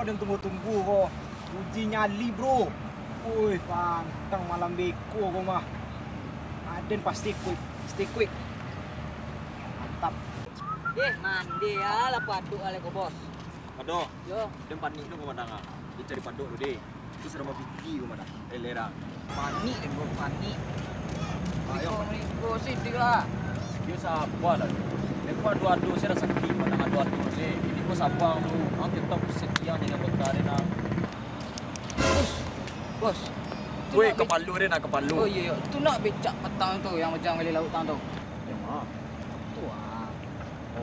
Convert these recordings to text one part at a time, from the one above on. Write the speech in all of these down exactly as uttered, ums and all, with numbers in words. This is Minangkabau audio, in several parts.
Nan tunggu-tunggu ko, uji nyali, bro. Woi, pantang malam beko ko mah. Aden pasti quick, pasti quick. Mantap. Eh, mandi ya, lah paduk alai ko, Bos. Aduh, yo. Den panik tu ko madang ah. Den cari paduk tu deh. Tu sudah mau gigi ko madang. Eh, lerang. Panik den, bro, panik. Ayo. Riko, riko, sidik lah. Yo, sabar lah. Riko ado-ado se rasaki, padang ado-ado se. Jadi ko sabar tu, ang tetap setia dengan anggota den nah. Bos, bos. Tu Weh, nak be- kapalo den nah, kapalo. Oh, iyo, iyo. Tu nak becak patang tu, yang macam gali lauk tang tu. Yang ma? Tu ah.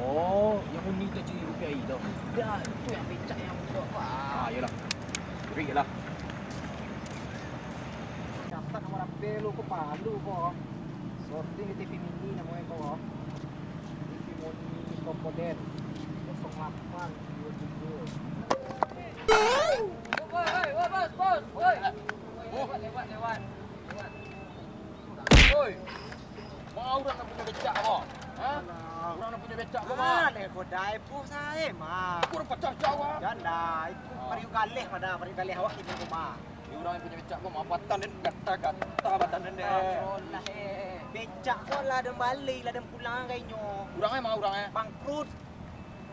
Oh, yang uni tu cik rupiah tu. Dah, tu yang becak yang budak tu ah. Ah, iyolah. Cari lah. Catat nomor H P lu ko, palu ko. Sorting di T V Mini namonyo ko. T V Mini Kopoden kosong lapan dua tujuh. Woi, woi, woi, bos, bos, woi. Lewat, lewat, lewat. Woi. Ma urang nan punyo becak ko? Ha? Alah. Urang nan punyo becak ko, ma? Ah, leh ko dai po sae, ma. Ko urang pacah becak ko, ha? Jan dai, itu Ah. pariuk galeh pada, pariuk galeh awak kini ko, ma. Yo, urang nan punyo becak ko, ma? Patang den gata-gata badan den deh. Astagfirullah, eh. Becak ko lah den bali, lah den pulang ka inyo. Urang e ma urang e? Bangkrut.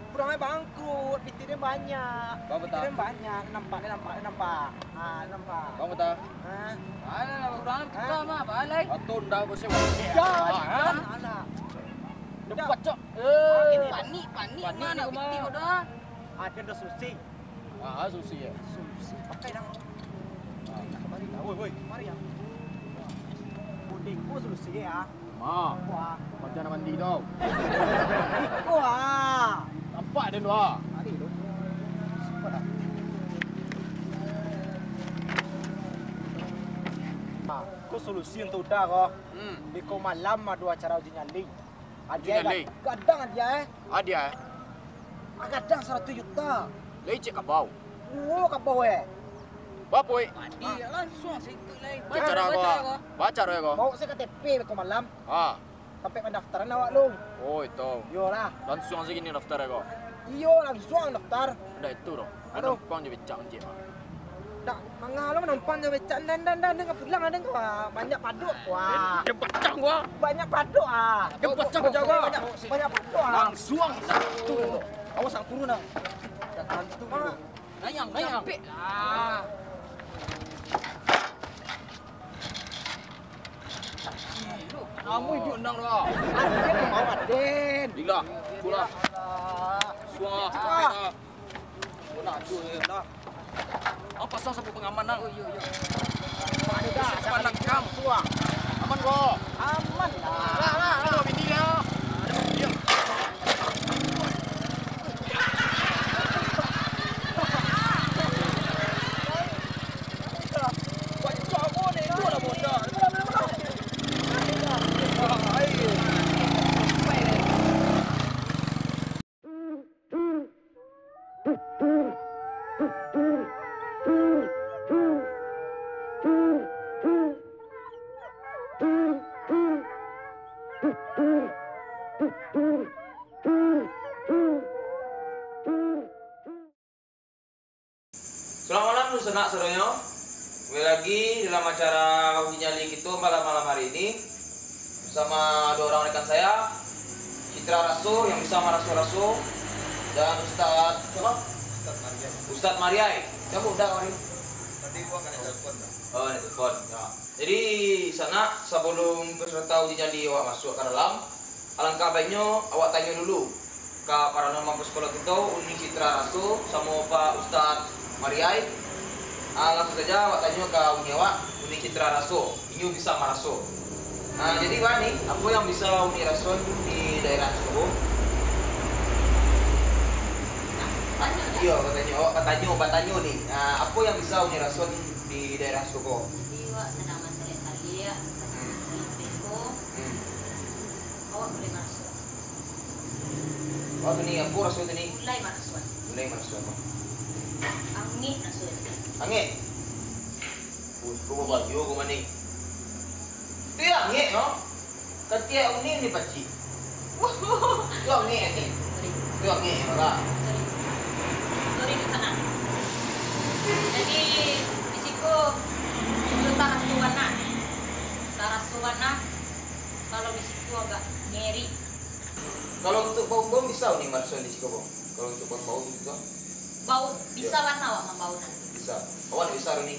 Urang e bangkrut, pitih den banyak. Bang Pitih Beta. den banyak, nampak, nampak, nampak. Ah, nampak. Bang Beta. Ha? Alah, urang e Ha? kita mah, balai. Atau ndak ko sewa. Ya, Ah, ha? alah. Dapat, Cok. Eh. Panik, panik, Panik mana ni, Bang? Pitih ko dah. Ado dah solusi. Ah, solusi ya. Solusi pakai dang. Ah, kamari lah. Woi, woi. Mari ya. Bodeko solusi ya. Ma. Wah. Paja nak mandi tau. Wah. Nampak den tu ah. Mari tu. Super lah. Ah, ko solusi untuak uda ko. Hmm. Beko malam ado acara uji nyali. Uji Adiak nyali. Gadang adiak eh. Adiak eh. Gadang saratuih juta. Lai cek kabau. Duo kabau eh. Bapo eh? Padi lansuang saikut lai. Bacara ko. Bacara ko. Bawa se K T P beko malam. Ha. Tampek pandaftaran awak lu. Oh, itu. Iyolah. Lansuang se kini daftar ko. Iyo, lansuang daftar. Ndak itu doh. Ado Aduh. Numpang jo becak onjek, Mak. Ndak, manga lo numpang jo becak. Ndak, ndak, ndak, ndak, pulang ado ko. Banyak paduk. Wah. Dia pacang gua. Banyak paduk ah. Dia pacang Banyak, pacang gua. banyak, banyak paduk ah. Lansuang satu. Awas ang turun ah. Dah tantu. Mak. Nayang, nayang. Capek lah. Amuy, duit nang lah. Aden, mau Aden. Gila. Itulah. Suah. Ah. Nak tu je nak. Apa sah sampai pengaman nang? Oh, iya, iya. Mana dah? Pandang kam. Suah. Aman ko? Aman lah. Lah, lah, lah. Bini dia. Selamat malam, dunsanak sadonyo. Kembali lagi dalam acara Uji Nyali kito malam-malam hari ini. Bersama dua orang rekan saya, Citra Raso yang bisa maraso-raso, dan Ustaz, siapa? Ustaz Mariai. Ustaz Mariai. Siapa udah hari? Tadi gua kena telepon dah. Oh, kena telepon. Ya. Jadi, sanak, sabalum peserta uji nyali awak masuak ka dalam, alangkah baiknyo awak tanyo dulu ka paranormal psikolog kito, Uni Citra Raso, samo Pak Ustaz Mariai. Ah, langsung saja awak tanyo ka Uni awak, Uni Citra Raso. Inyo bisa maraso. Ah, jadi, Wan, ni, apo yang bisa Uni rasoan di daerah siko? Nah, banyak dah. Iyo, batanyo, awak batanyo, batanyo ni. Ah, apo yang bisa Uni rasoan di daerah siko? Jadi, awak sadang mancaliak-caliak, sadang Hmm. mancaliak beko. Hmm. Awak buliah maraso. Awak tu ni, apo raso tu ni? Mulai maraso. Mulai maraso apo? Angek raso. Angek? Wih, ko babayo ko mani. Tu yo angek, no? Katiak Uni ni pacik. Tu angek ni. Sorry. Tu angek, yo lah. Sorry. Sorry, di sana. Jadi, di siko, itu taraso bana. Taraso bana, kalau di siko agak ngeri. Kalau untuk baun-baun bisa ni maraso di siko, Bang? Kalau untuk baun-baun gitu? Baun, bisa bana awak mambaun. Bisa. Awak ndak bisa ni?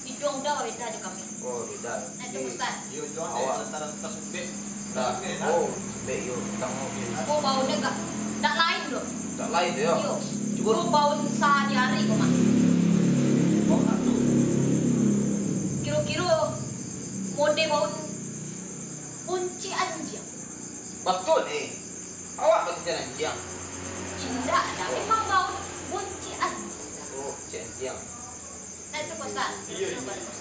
Iduang Uda babeda jo kami. Oh, beda. Nah, itu, Ustaz. Iyo, Iduang awak. Lantaran tas ubek. Nah, ubek, nah. Oh, ubek, iyo. Tang ubek. Oh, baunnyo agak, ndak lain doh. Ndak lain, yo. Iyo. Cubo. Oh, baun sahari-hari ko, Mak. Baun apa tu? Kiro-kiro mode baun boncik anjiang. Batua ni. Awak batua anjiang. Indak, dah. Emang baun boncik anjiang. Oh, boncik anjiang. Nah, itu, Pak Ustaz. Iyo, iyo. Itu, Pak Ustaz.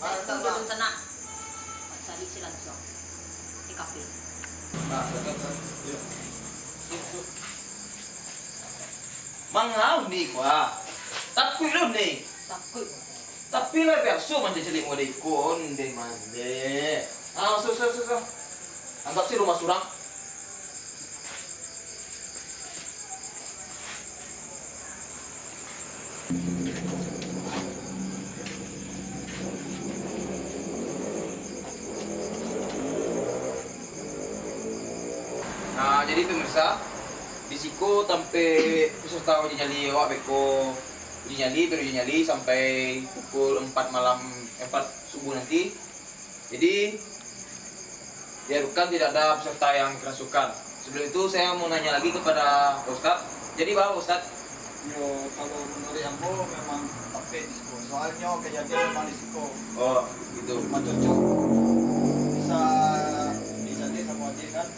Mana tak, Pak? Duduk sana. Cari si Lansuang. Di kafe. Nah, betul, Pak. Iyo. Sip, sip. Mangau ni, Pak. Takuik lu ni. Takuik. Tapi lah biaso mancaliak model iko, ondeh mandeh. Ah, so, so, so, so. Anggap si rumah surang. Nah, jadi pemirsa, di siko tampek peserta uji nyali awak beko uji nyali, beruji nyali sampai pukul empat malam, empat subuh nanti. Jadi, diharapkan tidak ada peserta yang kerasukan. Sebelum itu, saya mau nanya lagi kepada Pak Ustaz. Jadi, baa, Ustaz? Yo, kalau menurut ambo memang tapek di siko. Soalnyo kejadian memang di siko. Oh, gitu. Rumah cocok. Bisa dijadi sama aja kan?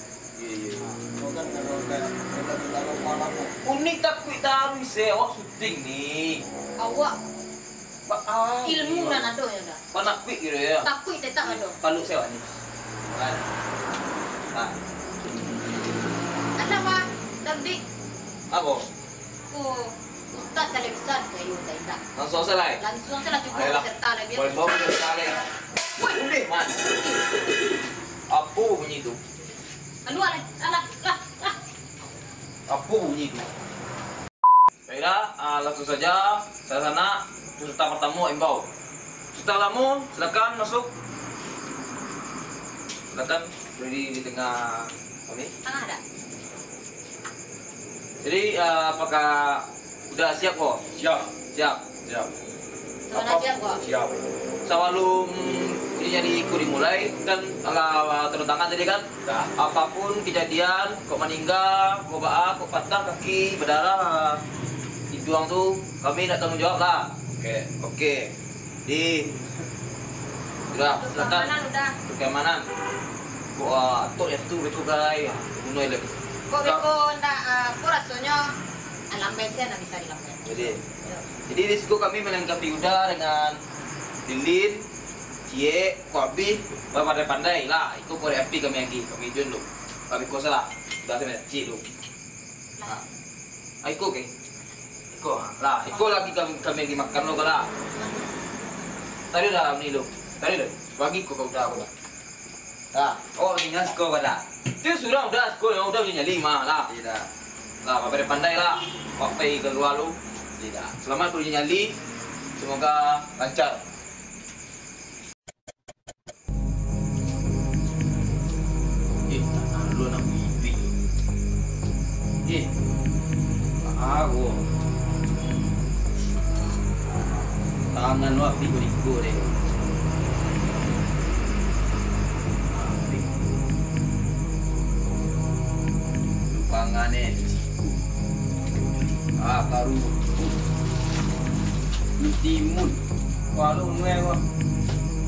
Iya, iya. Nah, itu kan kalau kayak bela-bela lomba lamo. Unik takuik taruih se, awak syuting ni. Awak Ba-, ah, ilmu iyo. Nan ado nyo dah. Panakuik gitu ya. Takuik tetap ado. Paluk sewa ni. Kan. Nah. Ada, Pak. Dah, Dik. Apa? Oh, Ustaz televisan kayu tak indak. Langsung saja lah. Langsung saja lah, cukup. Ayolah. Peserta lagi. Boleh bawa peserta lagi. Woi. Boleh, Man. Apa bunyi tu? Anu, alah, alah, lah, lah. Apa bunyi tu? Baiklah, ah, langsung saja, sanak-sanak, peserta pertama imbau. Peserta pertama, silakan masuk. Silakan berdiri di tengah kami. Tengah dah. Jadi, ah, apakah udah siap, ko? Siap. Siap. Siap. Sanak siap, ko? Siap. Sabalum uji nyali ko dimulai, kan alah turun tangan tadi, kan? Dah. Apapun kejadian, kok maningga, kok baa, kok patah kaki, badarah iduang tu, kami ndak tanggung jawab lah. Oke. Oke. Di, sudah, silakan. Untuk keamanan, udah. Untuk keamanan. Kok, ah, tok ya tu, betul, guys. Bunuh elok. Kok beko ndak, ah, kok rasonyo, ah, lambai saja, ndak bisa dilambai. Jadi, yo. Jadi, di siko kami melengkapi Uda dengan lilin, ciek, kok abih, pandai-pandai lah. Iko korek api kami agi, kami jun tu. Kami kosa lah. Uda sampai ciek tu. Nah. Ah, iko ke? Iko, ah. Lah, iko lagi kami, kami agi makan lo lah. Tadi dah ni lo. Tadi dah. Bagi ko kau dah, ko dah. Dah. Oh, ingat siko pada. Tu surang Uda, siko yang Uda punya nyali mah lah. Tidak. Lah, pandai-pandai lah. Papai keluar lu. Tidak. Selamat beruji nyali. Semoga lancar. Eh, tangan lu nak bibik. Eh, awo. Tangan lu api beriko deh. Api. Lupangan eh. Ah, karu. Lu timun. Walau nuai wah.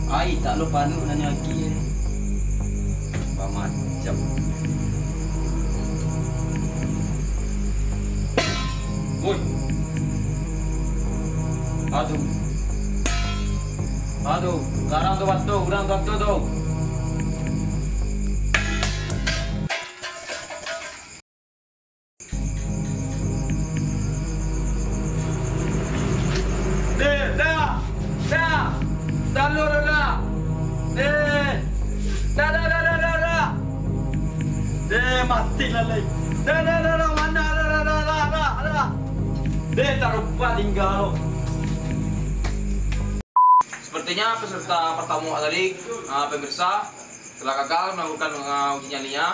Ai tak lo panuh nanyo aki eh. Bamacam. Woi. Aduh. Aduh, garang tu batu, garang tu batu tu. Deh, dah, dah, dah lu, dah, dah. Deh, dah, dah, dah. Deh, mati lah, lai. Dah, dah, dah, dah, mana, dah, dah, dah. Deh, tarumpah tinggal lo. Intinya, peserta pertama tadi, ah, pemirsa, telah gagal melakukan, ah, uji nyalinya.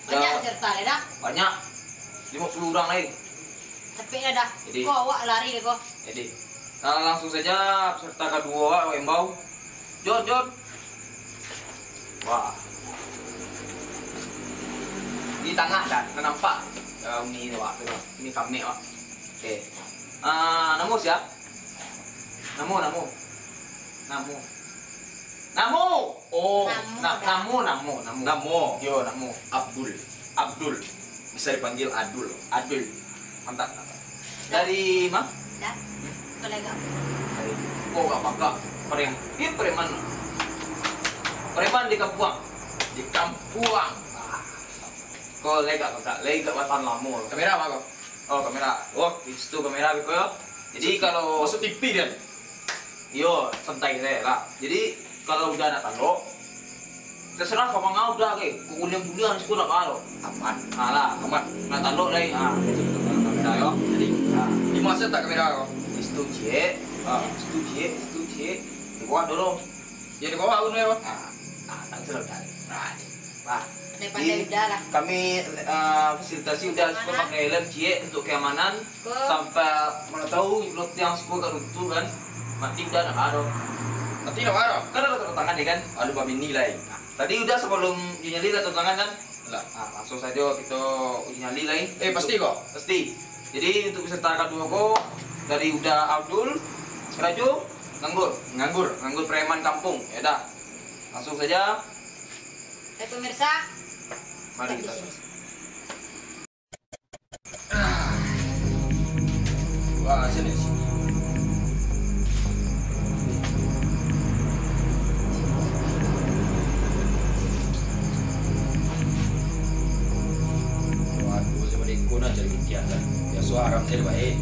Banyak Ya, peserta, ya, dah? Banyak. Lima puluh orang lagi. Tapi ya dah. Jadi Kok awak lari deh, kok. Jadi, nah, langsung saja peserta kedua awak imbau. Jon, Jon. Wah. Di tangah dah, nak nampak. Ya, uni tu, Wak. Tu, Wak. Uni kami, Wak. Oke. Ah, namo sia? Namo, namo. Namo. Namo. Oh, Namo na-, dah. Namo, namo, namo. Namo. Yo, namo. Abdul. Abdul. Bisa dipanggil Adul. Adul. Mantap. Dari ma? Dah. Kolega. Dari, oh, gak bakal. Prem-, iya, preman. Preman di kampuang. Di kampuang. Ah. Kolega, kolega. Lega batan lamo. Kamera ma ko? Oh, kamera. Oh, itu kamera beko yo. Jadi, kalau masuk T V dia. Iyo, santai sajo lah. Jadi, kalau udah nak talok, terserah ka manga udah ke. Kok guliang-guliang siko nak baa lo. Aman. Ah, lah. Aman. Nak talok lai. Ah, udah yo. Jadi, ah. Di ma letak kamera ko? Di situ ciek. Ah. Situ ciek, situ ciek. Di bawah dulu. Yo, di bawah dulu yo. Ah, ah, tak salah dah. Nah, ni. Nah. Pandai-pandai Jadi, udah lah. Kami, ah, fasilitasi udah Keamanan. Siko pakai helm ciek untuk keamanan. Ko. Sampai mana tahu, kalau tiang siko ka runtuh kan, mati udah nak baa lo. Mati nak baa lo? Kan ada tanda tangan ni kan? Ada babini lai. Tadi udah sebelum uji nyali lah tanda tangan kan? Lah. Ah, langsung saja kita uji nyali lai. Eh, pasti ko? Pasti. Jadi untuk peserta kedua ko dari Uda Abdul, Rajo, nganggur. Nganggur. Nganggur preman kampung. Ya dah. Langsung saja. Eh, pemirsa. Mari kita terus. Wah, sini, sini. Waduh, sama deko nak cari kutiak kan. Biaso haram sajo baik.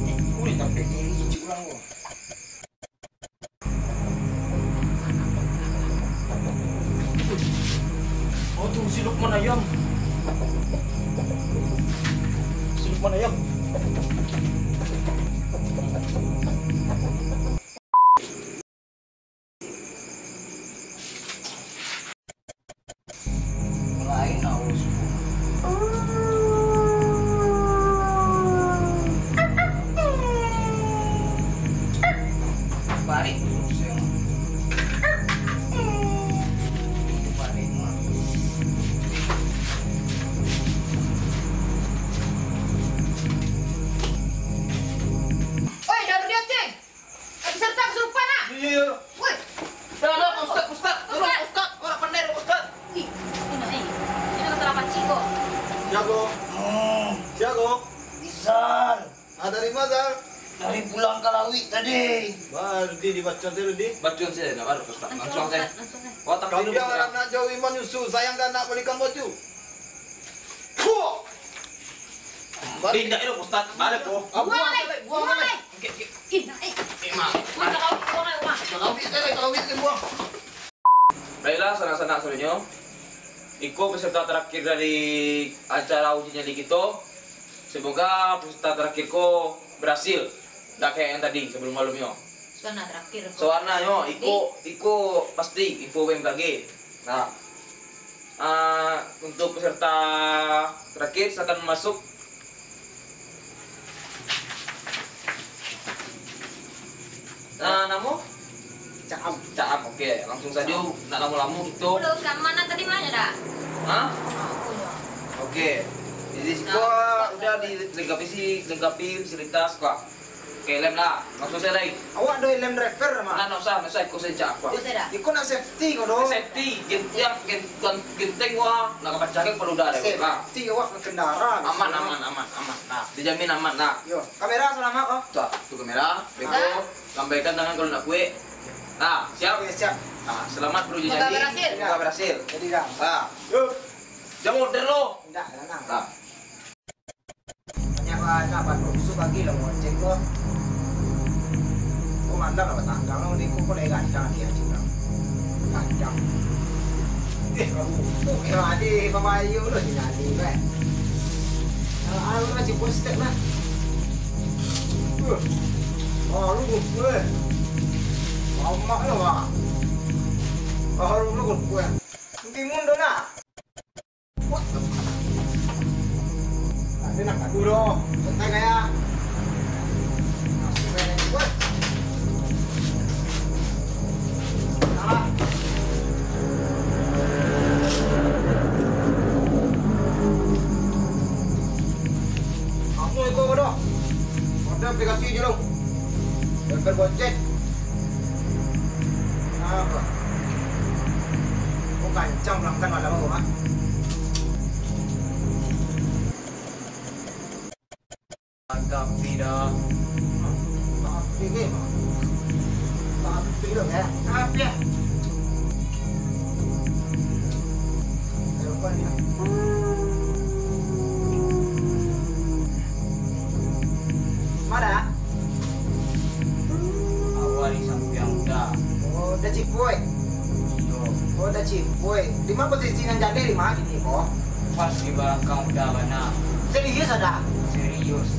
Eh, iko ni tampek diri cik urang ko. Oh, tu si Lukman Ayam. Si Lukman Ayam. Lain aus. Barik dulu, sayang. Barik, Mak. Oi, Darudi Aceh! Peserta kesurupan, ah! Iya, iya. Woi. Dah, dah, Pak Ustaz, Pak Ustaz. Tolong, Ustaz. Pak Ustaz. Orang pandai, Pak Ustaz. Ih, ini, eh. Ini masalah pacik ko. Siago? Hmm. Siago? Rizal. Ah, dari mana, Zal? Dari pulang ka lawik tadi. Bah, Rudi, dibacuan sajo, Rudi. Bacuan sajo, ndak ado, Ustaz. Langsung, Ustaz. Langsung sajo. Wah, tapi Kambing Ustaz. Anak jauh iman nyusu, sayang ka anak balikan baju. Puh! Eh, ndak elok, Ustaz. Balik, ko. Ah, buang, buang, buang, buang. Buang, buang. Oke, oke. Ih, nah, eh. Eh, Mak. Buang, kalau, buang, buang. Kalau bisa, kalau bisa, buang. Baiklah, sanak-sanak sadonyo. Iko peserta terakhir dari acara uji nyali kito. Semoga peserta terakhir ko berhasil. Ndak kayak yang tadi, sebelum-sebelumnyo. Soalnya terakhir. Soalnyo, iko, iko pasti info B M K G. Nah, ah, untuk peserta terakhir, silakan masuk. Nah, namo? Caam. Caam, oke. Langsung sajo, ndak lamo-lamo kito. Udah, usah mana tadi, mana dah? Hah? Udah. Oke. Jadi, siko udah dilengkapi si, lengkapi fasilitas, kok. Oke, lem lah. Langsung sajo lai. Awak ado helm driver, Mak? Nah, ndak usah, ndak usah, iko sajo, Pak. Iko sajo dah. Iko nak safety ko, doh. Safety, genteng, gen-, gen-, genteng wah, nak kapacahkan kalau udah ada. Safety awak berkendara, aman, biaso. Aman, aman, aman. Nah, dijamin aman, nah. Yo, kamera selamat, oh. Tuh, tuh kamera. Beko, lambaikan tangan kalau nak kuek. Nah, siap? Oke, siap. Nah, selamat beruji nyali. Semoga berhasil. Semoga berhasil. Jadi, dah. Nah. Yo. Jangan order lo. Ndak, tenang. Nah. Banyak banget, Pak. Kok besok pagi lah mau cek kok. Kok malam lah batanggang lo, dek kok, kok lagi gantang dia cek orang. Gantang. Eh, kamu, kok kira adik Mama Ayu lo di nadi, kan? Baru lah, cipok step lah. Uh, baru kumpul. Mamak lah, Wak. Baru lah kumpul. Timun tu nak. Ada nak kadu doh. Santai kaya. Masuk kaya kuat. Salah. Kamu iko bodoh. Ada aplikasi je lo. Gagal Gojek. Apa? Kok kancang pelangkan malam aku, ha? Tapi dah. Tapi ni. Tapi dah, ya. Tapi ya. Telepon ni. Mana? Awak di sampiang Uda. Oh, Uda Cipuik. Iyo. Oh, Uda Cipuik. Di ma posisi nan jaleh, di ma kini ko? Pas di balakang Uda bana. Serius, Uda? Serius.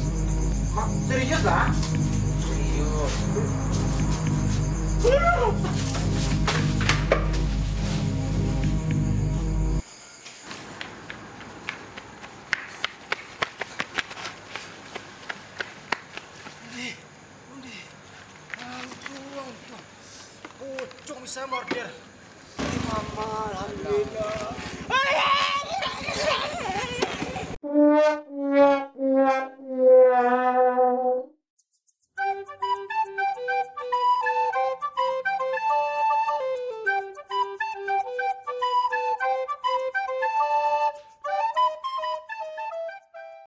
Ma-, serius lah? Serius. Ondeh, ondeh. Untuang, untuang, untuang. Pocong bisa mah order. Ih, mama, alhamdulillah.